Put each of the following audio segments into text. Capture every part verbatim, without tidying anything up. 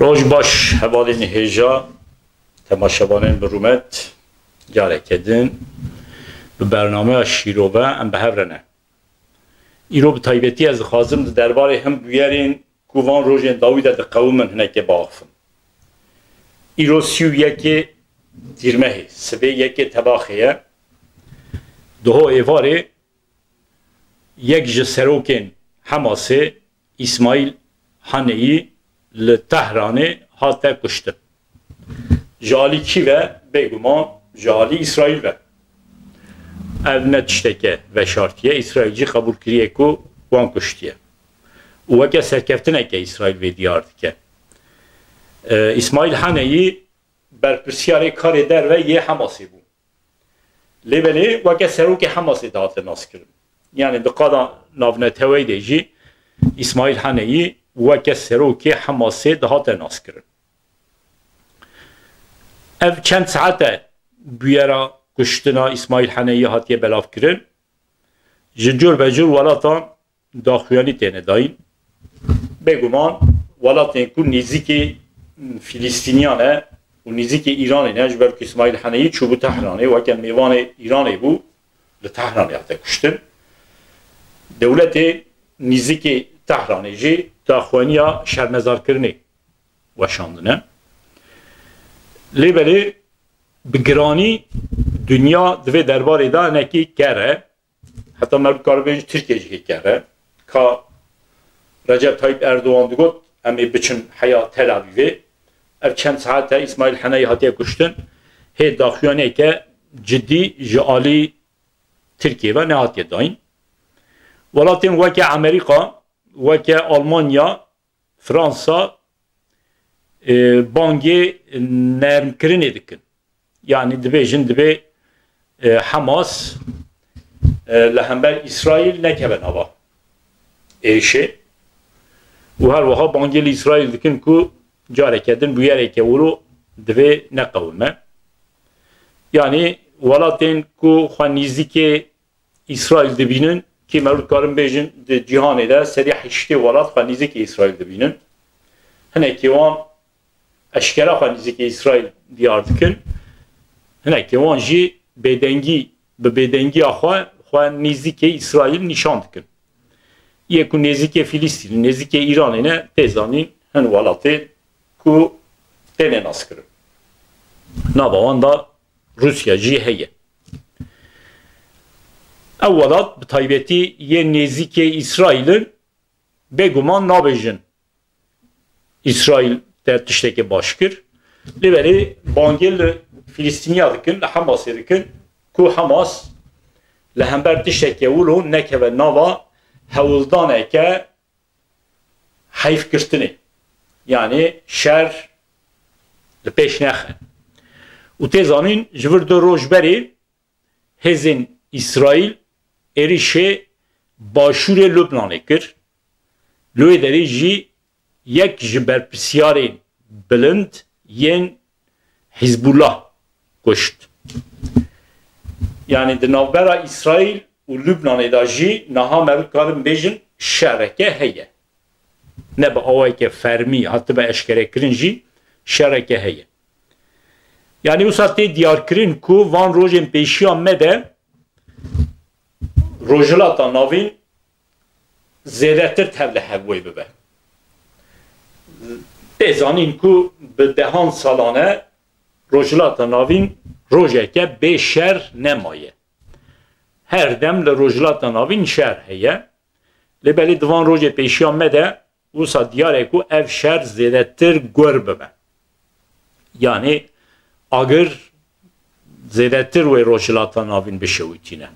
Roj baş hevalên hêja, temaşevanên bi rûmet, careke din bi bernameya şîrove em bi hev re ne. Îro bi taybetî ez dixwazim di derbarê him bûyerên ku van rojên dawî de diqewimin hinekê biaxifim. Îro sî û yekê Tîrmehê, sibê yekê Tebaxê ye. Doho êvarê yek ji serokên Hemasê, Îsmaîl Haneyî, li Tehranê hate kuştin. Ji alî kî ve? Bêguman ji alî Îsraîl ve. Ev ne tişteke veşartî ye. Îsraîl jî qebûl kiriye ku wan kuştiye. Û weke serkeftineke Îsraîl vê diyar dike. E, Îsmaîl Haneyî berpirsiyarê karê derve yê Hemasê bû. Lê belê weke serokê Hemasê dihate naskirin. Yanî di qada navneteweyî de jî Îsmaîl Haneyî weke serokê Hemasê dihate naskirin. Ev çend saet e bûyera kuştina Îsmaîl Haneyî hatiye belavkirin. Ji cur be cur welatan daxuyanî têne dayîn. Bêguman welatên ku nêzîkî Filistîniyan e û nêzîkî Îranê ne, ji ber ku Îsmaîl Haneyî çûbû Tehranê, weke mêvanê Îranê bû, li Tehranê hate kuştin. Dewletê nêzîkî Tehranê jî daxuyaniya şermezarkirinê weşandine. Lê belê bi giranî dinya di vê derbarê de hinekî ker e. Heta me bikarin bêjin Tirkiye jî hê ker e. Ka Recep Tayyip Erdogan digot, em ê biçin heya Tel Avîvê. Ev çend saet e Îsmaîl Heneyî hatiye kuştin. Hê daxuyaniyeke cidî ji alî Tirkiye ve nehatiye dayîn. Welatên weke Amerîka, weke Almanya, Fransa, e, bangê nermkirinê dikin. Yanî dibêjin, dibê, e, Hamas, e, li hember Îsraîl nekeve nava êrişê û her wiha bangê li Îsraîl dikin ku careke din bûyereke wilo divê neqewime. Yanî welatên ku xwe nîzîkê Îsraîl dibînin, kê me dikarin bêjin di cîhanê de serî heştê welat xwe nîzîkî Îsraîl dibînin. Hinekî wan eşkera xwe nîzîkî Îsraîl diyar dikin. Hinekî wan jî bêdengî, bi bêdengiya xwe, xwe nîzîkî Îsraîl nîşan dikin. Yê ku nêzîkê Filîstînê, nêzîkê Îranê ne, tê zanîn hin welatê ku têne naskirin. Nava wan da Rûsya jî heye. Ew welat bi taybetî yê nêzîkê Îsraîl in, bêguman nabêjin Îsraîl te tiştekê baş kir. Lê belê bangê li Filîstîniya dikin, li Hamasê dikin ku Hamas li hember tiştekê wilo nekeve nava hewldaneke heyfgirtinê. Yanî şer li pêş nexe. Û tê zanîn ji vir du roj berê hêzên Îsraîl êrişê başûrê Lubnanê kir. Li wê derê jî yek ji berpirsyarên bilind yên Hizbullah kuşt. Yanî di navbera Îsraîl û Lubnanê de jî niha me bikarin bêjin şereke heye. Ne bi awayeke fermî hatibe eşkerekirin jî şereke heye. Yanî wisa tê diyarkirin ku van rojên pêşiya me de Rojhilata Navîn zêdetir tev li hev wê bibe. Tê zanîn ku bi dehan salan e Rojhilata Navîn rojeke bê şer nemaye. Her dem li Rojhilata Navîn şer heye. Lê belê di van rojê pêşiya me de wisa diyar e ku ev şer zêdetir gur bibe. Yanî agir zêdetir wê Rojhilata Navîn bişewitîne.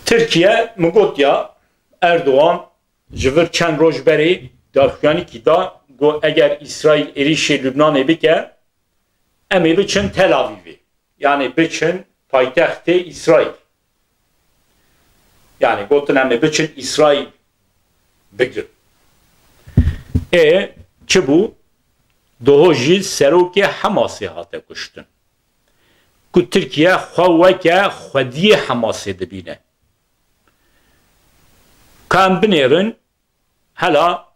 Tirkiye, min got ya, Erdogan ji vir çend roj berê daxuyanîkî da, got, eger Îsraîl êrîşê Lubnanê bike, em ê biçin Tel Avîvê. Yanî biçin paytextê Îsraîl. Yanî gotin, em ê biçin Îsraîl bigirin. Ê çi bû? Doho jî serokê Hemasê hate kuştin. Ku Tirkiye xwe weke xwediyê Hemasê dibîne. Ka em binêrin, hela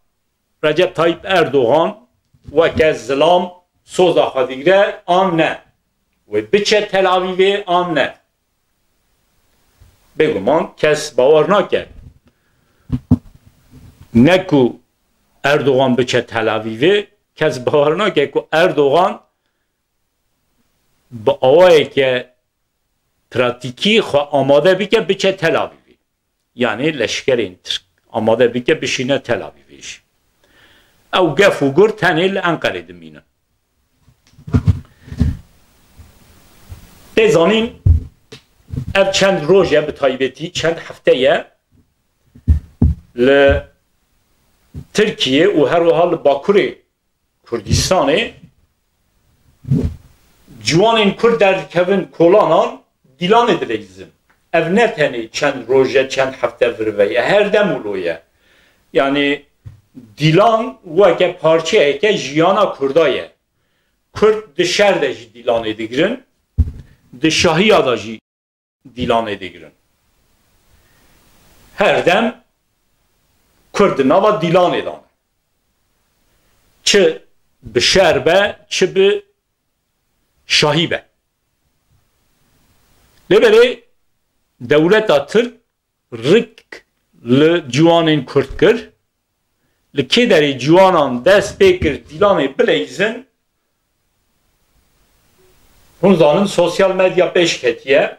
Recep Tayyip Erdogan weke zilam soza xwe digire an ne? Wê biçe Tel Avîvê an ne? Bêguman kes bawer nake. Ne ku Erdogan biçe Tel Avîvê, kes bawer nake ku Erdogan bi awayeke pratîkî xwe amade bike biçe Tel Avîvê. Yanî leşkerên Tirk amade bike bişîne Tel Avîvê jî. Ew gef û gur tenê li Enqerê dimînin. Tê zanîn, ev çend roj e, bi taybetî çend hefte ye, li Tirkiye û her wiha li Bakurê Kurdistanê ciwanên Kurd derdikevin kolanan, dîlanê dileyizin. Ev ne tenê çend roj e, çend hefte virive ye, her dem wilo ye. Yanî dîlan weke parçeyeke jiyana Kurda ye. Kurd di şer de jî dîlanê digirin, di şahiya de jî dîlanê digirin. Her dem Kurd di nava dîlanê de ne. Çi bi şer be, çi bi şahî be. Lê belê dewleta Tirk rik li ciwanên Kurd kir, li kê derê ciwanan dest pê kir dîlanê bileyzin, hûn zanin sosyal medya pêş ketiye.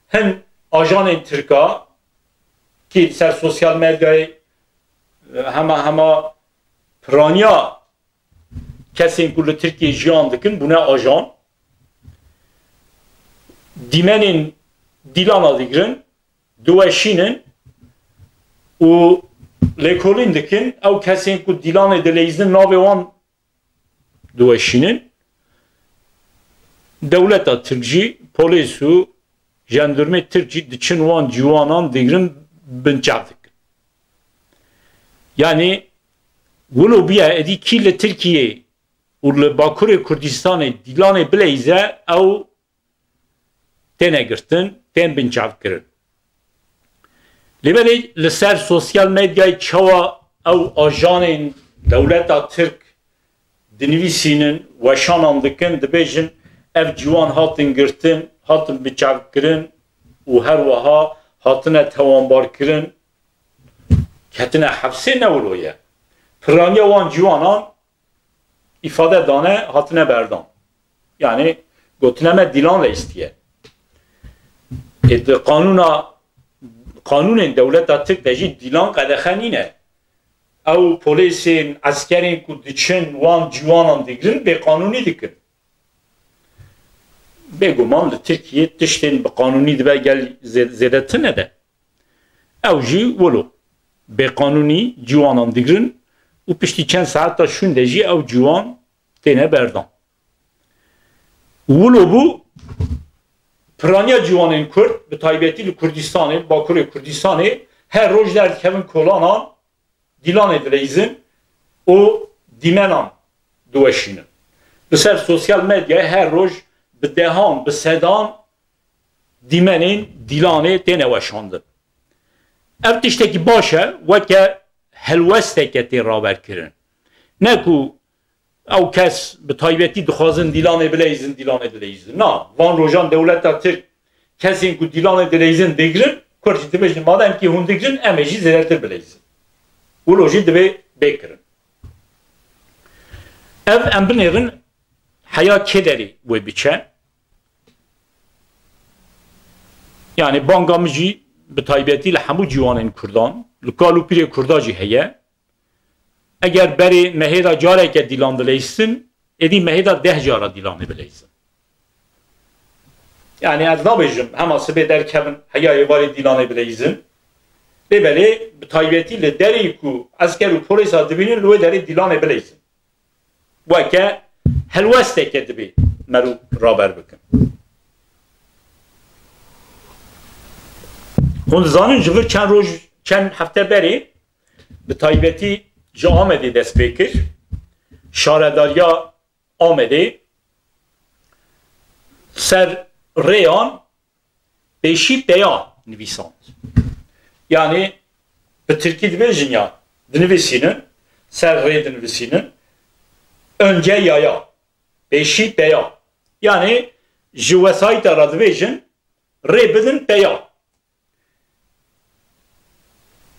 Hin ajanên Tirka kî li ser sosyal medyayê, e, hema hema piraniya kesên ku li Tirkiyê jiyan dikin bûne ajan. Dîmenên dîlana digirin, diweşînin û lêkolîn dikin. Ew kesên ku dîlanê dileyzin navê wan diweşînin. Dewleta Tirk jî, polîs û jendurmê Tirk jî diçin wan ciwanan digirin, binçav dikin. Yanî wilo bûye êdî kî li Tirkiyê û li Bakurê Kurdistanê dîlanê bileyze, ew têne girtin, tên binçavkirin. Lê belê li ser sosyal medyayê çawa ew ajanên dewleta Tirk dinivîsînin, weşanan dikin, dibêjin ev ciwan hatin girtin, hatin binçavkirin û her wiha hatine tewanbarkirin, ketine hefsê, ne wilo ye. Piraniya wan ciwanan îfade dane, hatine berdan. Yanî gotine me dîlan leystiye. Ê di qanûna, qanûnên dewleta Tirk de jî dîlan qedexe nîne. Ew polîsên, eskerên ku diçin wan ciwanan digirin bêqanûnî dikin. Bêguman li Tirkiyê tiştên bi qanûnî dibe gel zê-, zêde tune de. Ew jî wilo bêqanûnî ciwanan digirin û piştî çend saeta şûnde jî ew ciwan têne berdan. Wilo bû piraniya ciwanên Kurd, bi taybetî li Kurdistanê, li Bakurê Kurdistanê, her roj derdikevin kolanan, dîlanê dileyzin û dîmenan diweşînin. Li ser sosyal medyayê her roj bi dehan, bi sedan dîmenên dîlanê têne weşandin. Ev tiştekî baş e, weke helwesteke tê raberkirin. Ne ku ew kes bi taybetî dixwazin dîlanê bileyzin, dîlanê dileyzin. Na, van rojan dewleta Tirk kesên ku dîlanê dileyzin digirin, Kurd jî dibêjin, madem kî hûn digirin, em ê jî zêdetir bileyzin. Wilo jî divê bê kirin. Ev em binêrin heya kê derê wê biçe. Yanî banga min jî bi taybetî li hemû ciwanên Kurdan, li kal û pîrê Kurda jî heye. Eger berê mehê de careke dîlan dileysin, êdî mehê de deh cara dîlanê bileysin. Yanî ez nabêjim hema sibê derkevin heya êvarê dîlanê bileyzin. Lê belê bi taybetî li derê ku esker û polîsa dibînin, li wê derê dîlanê bileyzin. Weke helwesteke dibê merû raber bikin. Hûn dizanin ji vir çend roj, çend hefte berê bi taybetî ji Amedê dest pê kir. Şaredariya Amedê ser rêyan pêşî peya nivîsand. Yanî bi tirkî dibêjin ya, dinivîsînin, ser rê dinivîsînin. Önce yaya, pêşî peya. Yanî ji wesayîta re dibêjin, rê bidin peya.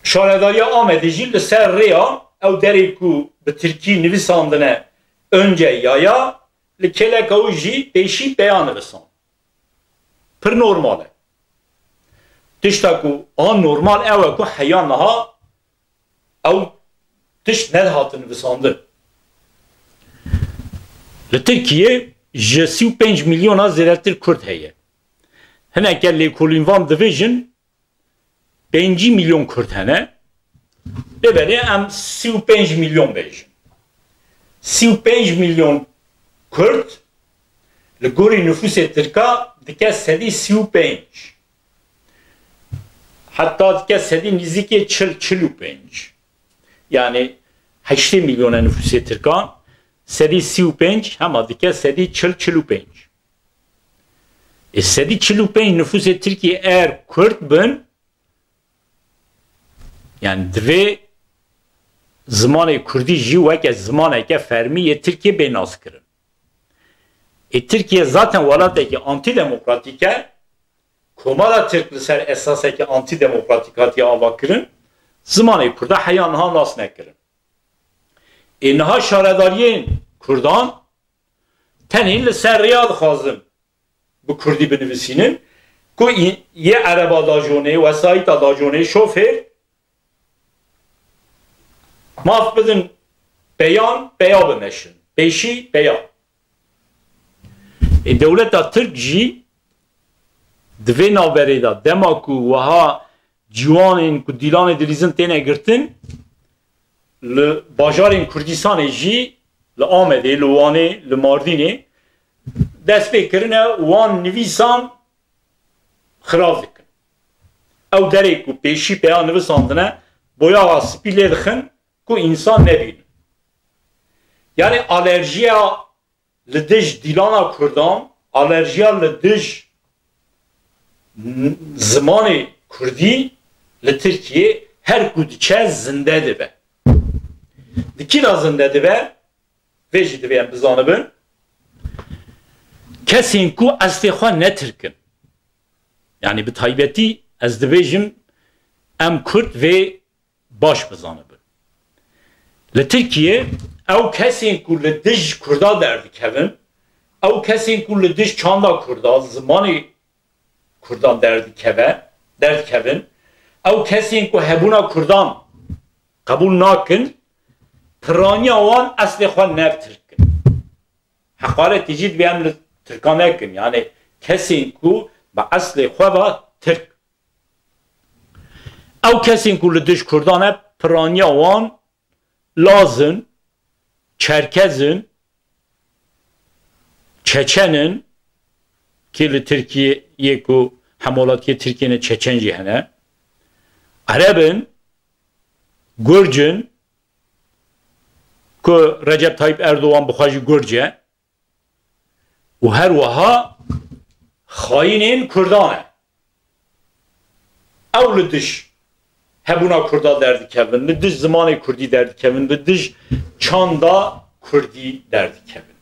Şaredariya Amedê jî li ser rêya ew derê ku bi tirkî nivîsandine önce yaya, li kêleka wî jî pêşî peya nivîsand. Pir normal e. Tişta ku anormal ew e ku heya niha ew tişt nedihatin nivîsandin. Li Tirkiyê ji sî û pênc milyona zêdetir Kurd heye. Hineke lêkolînvan dibêjin pêncî milyon Kurd hene. Lê belê em sî û pênc milyon bêjin. Sî û pênc milyon Kurd li gorî nifûsê Tirka dike sedî sî û pênc. Heta dike sedî nîzîkê çil, çil û pênc. Yanî heştê milyon e nifûsê Tirkan, sedî sî û pênc hema dike sedî çil, çil û pênc. Ê sedî çil û pênc nifûsê Tirkiyê eger Kurd bin, yanî divê zimanê Kurdî jî weke zimaneke fermî yê Tirkiyê bê naskirin. Ê Tirkiye zaten welatekî antîdemokratîk e, Komara Tirk li ser esaseke antîdemokratîk hatiye avakirin, zimanê Kurda heya niha nas nekirin. Ê niha şaredariyên Kurdan tenê li ser rêya dixwazin bi Kurdî binivîsînin, ku î-, yê ereba daconê, wesayîta daconê, şofêr, maf bidin peyan, peya bimeşin. Pêşî peya. Ê dewleta Tirk jî di vê navberê de, dema ku wiha ciwanên ku dîlanê dilîzin têne girtin, li bajarên Kurdistanê jî, li Amedê, li Wanê, li Mardînê dest pê kirine wan nivîsan xirav dikin. Ew derê ku pêşî peya nivisandine, boyaxa spî lê dixin ku însan nebînin. Yanî alerjiya li dij dîlana Kurdan, alerjiya li dij n-, zimanê Kurdî li Tirkiyê her ku diçe zinde dibe. Di kî de zinde dibe? Vê jî divê em bizanibin. Kesên ku eslê xwe ne Tirk in. Yanî bi taybetî ez dibêjim, em Kurd vê baş bizanibin. Li Tirkiyê ew kesên ku li dij Kurda derdikevin, ew kesên ku li dij çanda Kurda, zimanê Kurdan derdikeve, derdikevin, ew kesên ku hebûna Kurdan qebûl nakin, piraniya wan eslê xwe ne Tirk in. Heqaretê jî divê em li Tirkan nekin. Yanî kesên ku bi eslê xwe ve Tirk. Ew kesên ku li dij Kurdan e, piraniya wan Laz in, Çerkez in, Çeçen in, ki li Tirkiyeyê ku hemwelatiyê Tirkiyê ne Çeçen jî hene. Ereb in, Gurc in, ku Recep Tayyip Erdogan bi xwe jî Gurc e. Û her wiha xayînên Kurdan e. Ew li dij hebûna Kurda derdikevin, li dij zimanê Kurdî derdikevin, li dij çanda Kurdî derdikevin.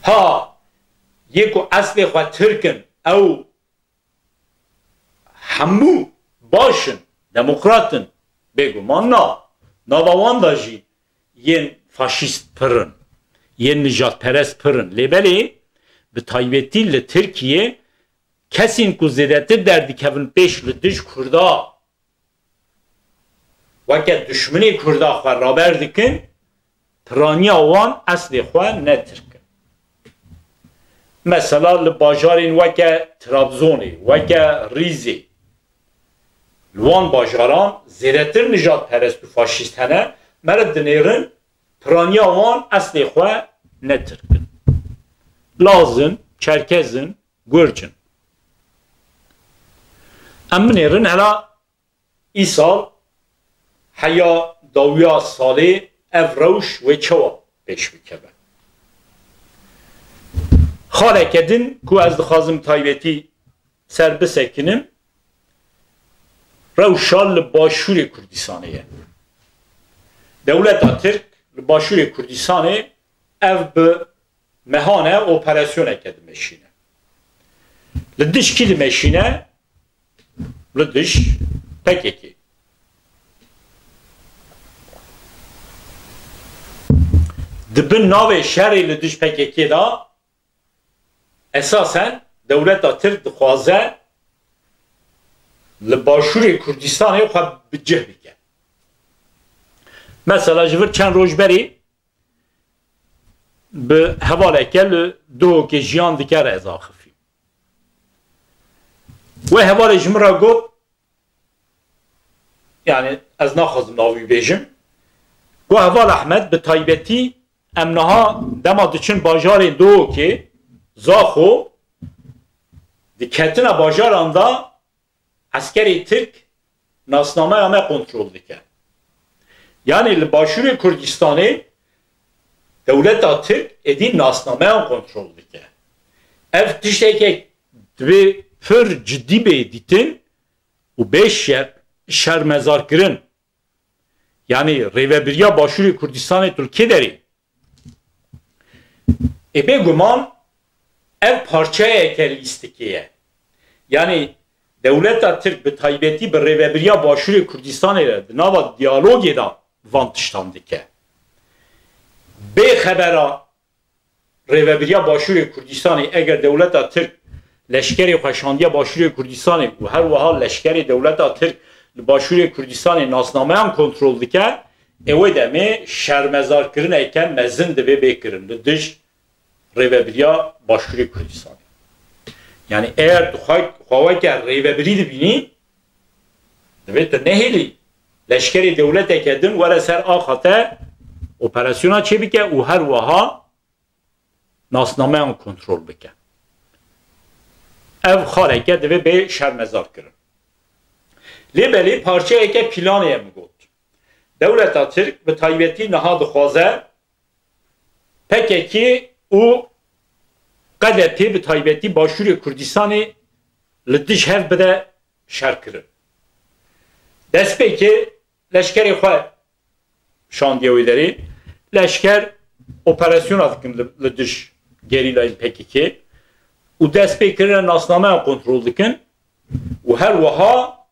Ha, yê ku eslê xwe Tirk in, ew hemû baş in, demokrat in, bêguman na. Nava wan de jî yên faşîst pir in, yên nijadperest pir in. Lê belê bi taybetî li Tirkiyê kesên ku zêdetir derdikevin pêş li dij Kurda, weke duşminê Kurda xwe raber dikin, piraniya wan eslê xwe ne Tirk in. Mesela li bajarên weke Trabzonê, weke Rîzê, li wan bajaran zêdetir nijadperest û faşîst hene, meriv dinêrin, piraniya wan eslê xwe ne Tirk in. Laz in, Çerkez in, Gurc in. Em binêrin hela îsal heya dawiya salê ev rewş wê çawa pêş bikeve. Xaleke din ku ez dixwazim taybetî ser bisekinim, rewşa li Başûrê Kurdistanê ye. Dewleta Tirk li Başûrê Kurdistanê ev bi mehane operasyoneke dimeşîne. Li dij kî dimeşîne? Li dij P K K. Di bin navê şerê li dij P K K de esasen dewleta Tirk dixwaze li Başûrê Kurdistanê xwe bi cih bike. Mesela ji vir çend roj berî bi hevaleke li Duhokê jiyan dike re ez axifîm. Wê hevalê ji min re got, yani ez naxwazim navî bêjim, got, Heval Ehmed, bi taybetî em niha dema diçin bajarên Duhokê, Zaxo, di ketina bajaran de eskerê Tirk nasnameya me kontrol dike. Yani li Başûrê Kurdistanê dewleta Tirk êdî nasnameyan kontrol dike. Ev tişteke divê pir cidî bê dîtin û bê şer-, şermezarkirin. Yani rêvebiriya Başûrê Kurdistanê tu li kê derê? Ê bêguman ev parçeyeke lîstikê ye. Yani dewleta Tirk bi taybetî bi rêvebiriya Başûrê Kurdistanê re di nava diyalogê de van tiştan dike. Bê xebera rêvebiriya Başûrê Kurdistanê, eger dewleta Tirk leşkerê xwe şandiye Başûrê Kurdistanê û her wiha leşkerê dewleta Tirk li Başûrê Kurdistanê nasnameyan kontrol dike, ê wê demê şermezarkirineke mezin divê bê kirin li dij rêvebiriya Başûrê Kurdistanê. Yani eger tu xwe, xwe weke rêvebirî dibînî, divê tu nehêlî leşkerê dewleteke din were ser axa te operasyona çêbike û her wiha nasnameyan kontrol bike. Ev xaleke divê bê şermezar kirin. Lê belê parçeyeke planê ye, min got. Dewleta Tirk bi taybetî niha dixwaze P K K û Q D P, bi taybetî Başûrê Kurdistanê, li dij hev bide şer kirin. Destpêkê leşkerê xwe şandiye wê derê. Leşker operasyona dikin li, li dij gerîlayên P K K û dest pê kirine nasnameya kontrol dikin û her wiha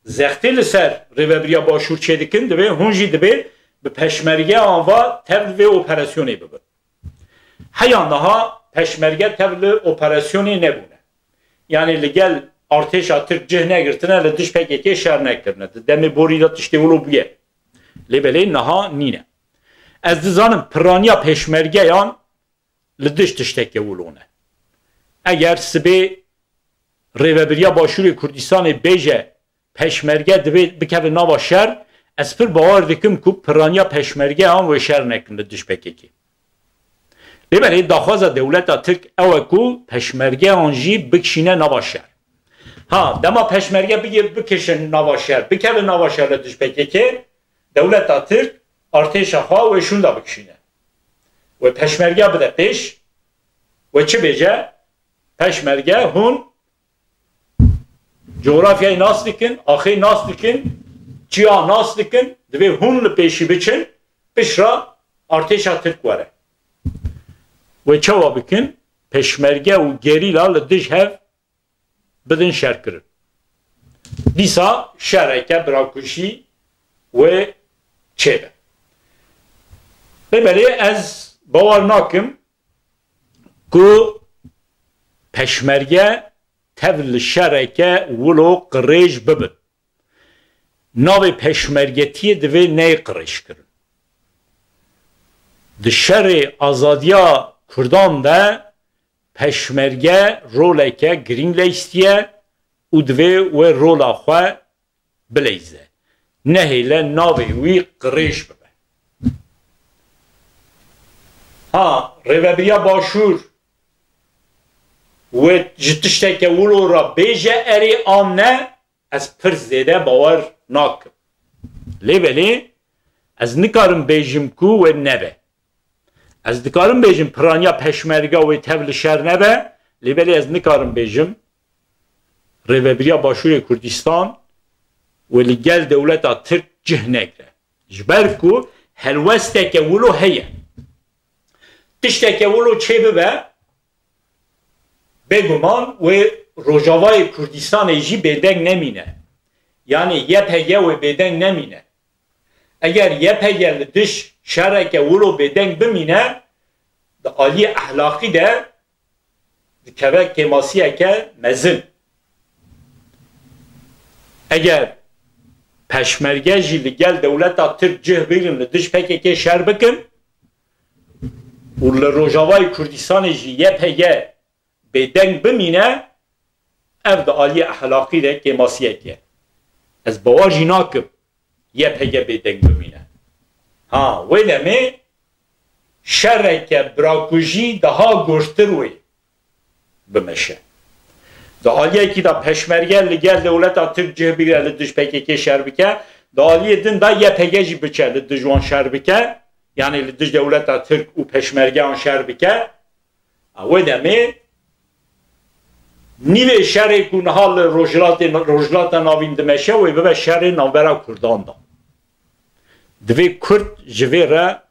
zextê li ser rêvebiriya Başûr çêdikin, divê hûn jî divê bi peşmergeyan ve tev li vê operasyonê bibin. Heya niha peşmerge tev li operasyonê nebûne. Yani li gel artêşa Tirk cih negirtine, li dij P K K şer nekirine. Di demê borî de tiştê wilo bûye. Lê belê niha nîne. Ez dizanim piraniya peşmergeyan li dij tişteke wilo ne. Eger sibê rêvebiriya Başûrê Kurdistanê bêje peşmerge divê bikeve nava şer, ez pir bawer dikim ku piraniya peşmergeyan wê şer nekin li dij P K K. Lê belê daxwaza dewleta Tirk ew e ku peşmergeyan jî bikişîne nava şer. Ha, dema peşmerge bigê-, bikişin nava şer, bikevin nava şer li dij P K K, dewleta Tirk artêşa xwe wê şûnda bikişîne. Wê peşmerge bide pêş, wê çi bêje? Peşmerge hûn cografyayê nas dikin, axê nas dikin, çiya nas dikin, divê hûn li pêşî biçin, piştre artêşa Tirk were. Wê çawa bikin? Peşmerge û gerîla li dij hev bidin şerkirin. Dîsa şereke birakujî wê çêbe. Lê belê ez bawer nakim ku peşmerge tev li şereke wilo qirêj bibin. Navê peşmergetiyê divê neyê qirêjkirin. Di şerê azadiya Kurdan de peşmerge roleke girîng leystiye û divê wê rola xwe bileyze. Nehêle navê wî qirêj bibe. Ha, rêvebiriya Başûr wê ji tişteke wilo re bêje erê an ne, ez pir zêde bawer nakim. Lê belê ez nikarim bêjim ku wê nebe. Ez dikarim bêjim piraniya peşmerga wê tev li şer nebe, lê belê ez nikarim bêjim rêvebiriya Başûrê Kurdistan wê li gel dewleta Tirk cih negre. Ji ber ku helwesteke wilo heye. Tişteke wilo çêbibe, bêguman wê Rojavayê Kurdistanê jî bêdeng nemîne. Yanî Y P G wê bêdeng nemîne. Eger Y P G li dij şereke wilo bêdeng bimîne, di aliyê ehlaqî de dikeve kêmasiyeke mezin. Eger peşmerge jî li gel dewleta Tirk cih bigrin, li dij P K K şer bikin û li Rojavayê Kurdistanê jî Y P G bêdeng bimîne, ev di aliyê ehlaqî de kêmasiyek e. Ez bawer jî nakim Y P G bêdeng bimîne. Ha, wê demê şereke birakujî daha gurtir wê bimeşe. Di aliyekî de peşmerge li gel dewleta Tirk cih bigre, li dij P K K şer bike, di aliyê din de Y P G jî biçe li dij wan şer bike, yanî li dij dewleta Tirk û peşmergeyan şer bike. A, wê demê nîvê şerê ku niha li Rojhilatê, Rojhilata Navîn dimeşe, wê bibe şerê navbera Kurdan de. Divê Kurd ji vê re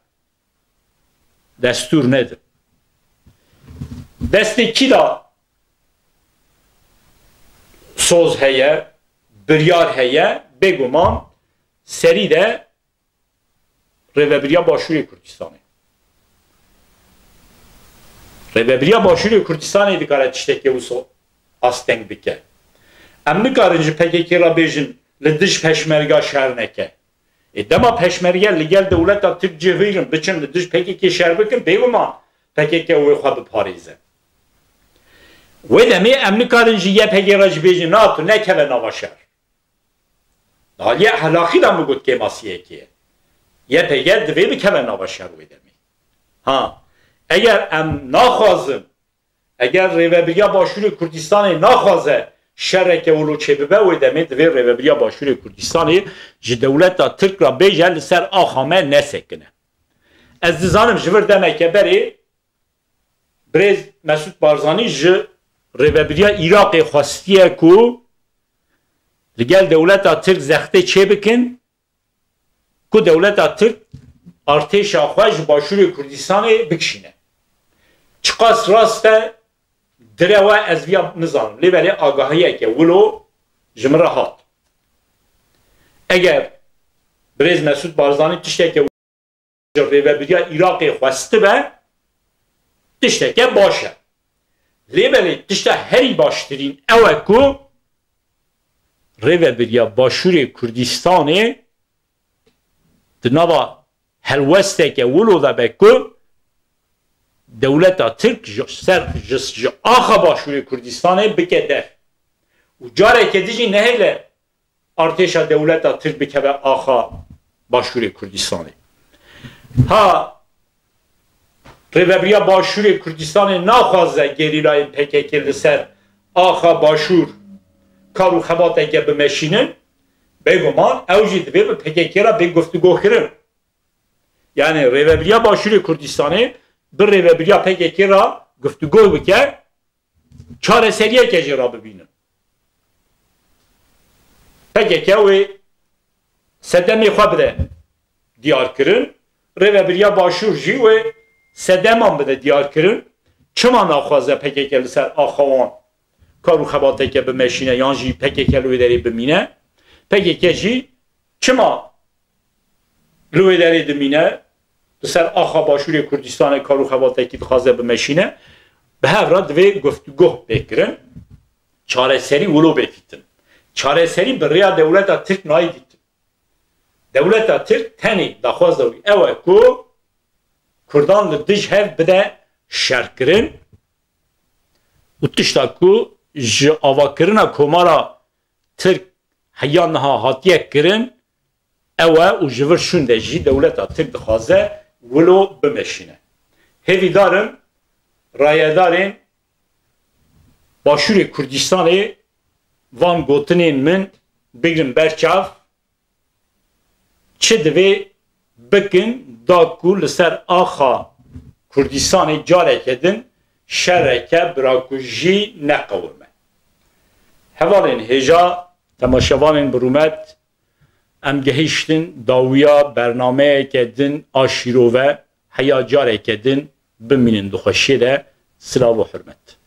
destûr nedin. Destê kî de soz heye, biryar heye, bêguman serî de Rêvebiriya Başûrê Kurdistanê. Rêvebiriya Başûrê Kurdistanê dikare tiştekê wisa asteng bike. Em nikarin ji P K K re bêjin li dij peşmerga şer neke. Ê dema peşmerge li gel dewleta Tirk cih bigrin, biçin li dij P K K şer bikin, bêguman P K K wê xwe biparêze. Wê demê em nikarin ji Y P G re jî bêjin, na tu nekeve nava şer. Di aliyê ehlaqî de min got kêmasiyekê ye. Y P G divê bikeve nava şer wê demê. Ha, eger em naxwazin, eger Rêvebiriya Başûrê Kurdistanê naxwaze şereke wilo çêbibe, wê demê divê Rêvebiriya Başûrê Kurdistanê ji dewleta Tirk re bêje li ser axa me nesekine. Ez dizanim ji vir demeke berê birêz Mesûd Barzanî ji Rêvebiriya Iraqê xwestiye ku li gel dewleta Tirk zextê çêbikin, ku dewleta Tirk artêşa xwe ji Başûrê Kurdistanê bikişîne. Çiqas rast e, dire we, ez viya nizanim. Lê belê agahiyeke wilo ji min re hat. Eger birêz Mesûd Barzanî tişteke ji Rêvebiriya Iraqê xwestibe, tişteke baş e. Lê belê tişta herî baştirîn ew e ku Rêvebiriya Başûrê Kurdistanê di nava helwesteke wilo de be ku dewleta Tirk ji ser, ji, ji axa Başûrê Kurdistanê bike der. Û careke din jî nehêle artêşa dewleta Tirk bikeve axa Başûrê Kurdistanê. Ha Rêvebiriya Başûrê Kurdistanê naxwaze gerîlayên P K K li ser axa Başûr kar û xebateke bimeşînin, bêguman ew jî divê bi P K K re bê guftûgokirin. Yanî Rêvebiriya Başûrê Kurdistanê bi Rêvebiriya P K K re guftûgo bike, çareseriyeke jê re bibînin. P K K wê sedemê xwe bide diyarkirin, Rêvebiriya Başûr jî wê sedeman bide diyarkirin. Çima naxwaze P K K li ser axa wan kar û xebateke bimeşîne yan jî P K K li wê derê bimîne? P K K jî çima li wê derê dimîne, li ser axa Başûrê Kurdistanê kar û xebatekî dixwaze bimeşîne, bi hev re divê guftûgoh bê kirin, çareserî wilo bê dîtin. Çareserî bi rêya dewleta Tirk nayê dîtin. Dewleta Tirk tenê daxwaza wî ew e ku Kurdan li dij hev bide şerkirin û tişta ku ji avakirina Komara Tirk heya niha hatiye kirin, ew e û ji vir şûn de jî dewleta Tirk dixwaze wilo bimeşîne. Hêvîdar im rayedarên Başûrê Kurdistanê van gotinên min bigrin ber çav, çi divê bikin da ku li ser axa Kurdistanê careke din şereke birakujî neqewime. Hevalên hêja, temaşevanên bi rûmet, Em gehiştin dawiya bernameyeke din a şîrove, heya careke din bimînin di xweşiyê de. Silav û hurmet.